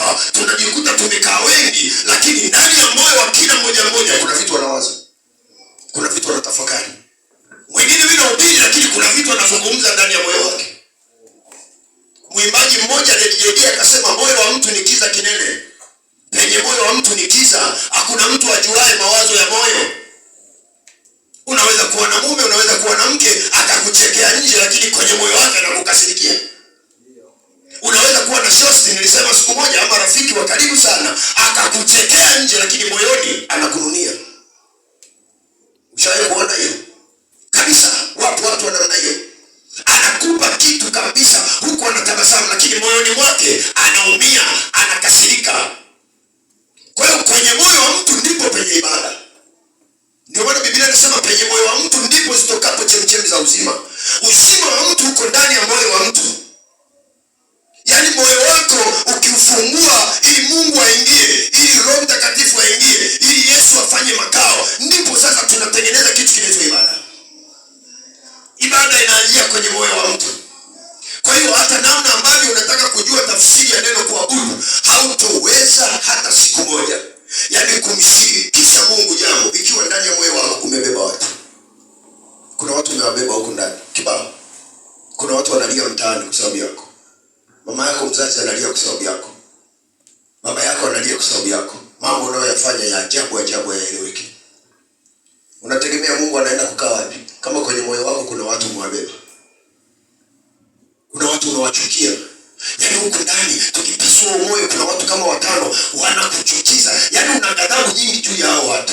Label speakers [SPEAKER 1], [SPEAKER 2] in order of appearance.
[SPEAKER 1] hapa tunajikuta tumekaa wengi, lakini ndani ya moyo wa kila mmoja mmoja kuna vitu wanawaza, kuna vitu wanatafakari. Mwingine mimi nahubiri, lakini kuna vitu anazungumza ndani ya moyo wake. Mwimbaji mmoja aliyejijengea akasema, moyo wa mtu ni kiza kinene. Penye moyo wa mtu ni kiza, hakuna mtu ajuaye mawazo ya moyo. Unaweza kuwa na mume, unaweza kuwa na mke akakuchekea nje, lakini kwenye moyo wake anakukasirikia. Unaweza kuwa na shosti, nilisema siku moja, ama rafiki wa karibu sana akakuchekea nje, lakini moyoni anakununia. Ushawahi kuona hiyo? Kabisa, wapo watu wa namna hiyo, anakupa kitu kabisa huku anatabasamu, lakini moyoni mwake anaumia, anakasirika. Kwa hiyo kwenye moyo wa mtu ndipo penye ibada. Ndio maana Biblia inasema penye moyo wa mtu ndipo zitokapo chemchemi za uzima. Uzima wa mtu uko ndani ya moyo wa mtu. Yaani moyo wako ukiufungua ili Mungu aingie, ili Roho Mtakatifu aingie, ili Yesu afanye makao, ndipo sasa tunatengeneza kitu kinaitwa ibada. Ibada inaanzia kwenye moyo wa mtu. Kwa hiyo hata namna ambavyo unataka kujua tafsiri ya neno kuabudu, hautoweza hata siku moja, yaani kumshirikisha Mungu jambo ikiwa ndani ya moyo wako umebeba watu. Kuna watu umewabeba huku ndani kibao. Kuna watu wanalia mtaani kwa sababu yako. Mama yako mzazi analia kwa sababu yako, baba yako analia kwa sababu yako. Mambo unayoyafanya ya ajabu ajabu hayaeleweki. Unategemea Mungu anaenda kukaa wapi kama kwenye moyo wako kuna watu umewabeba? Kuna watu unawachukia, yaani huku ndani tukipasua moyo, kuna watu kama watano wanakuchukiza, yaani una ghadhabu nyingi juu ya hao watu.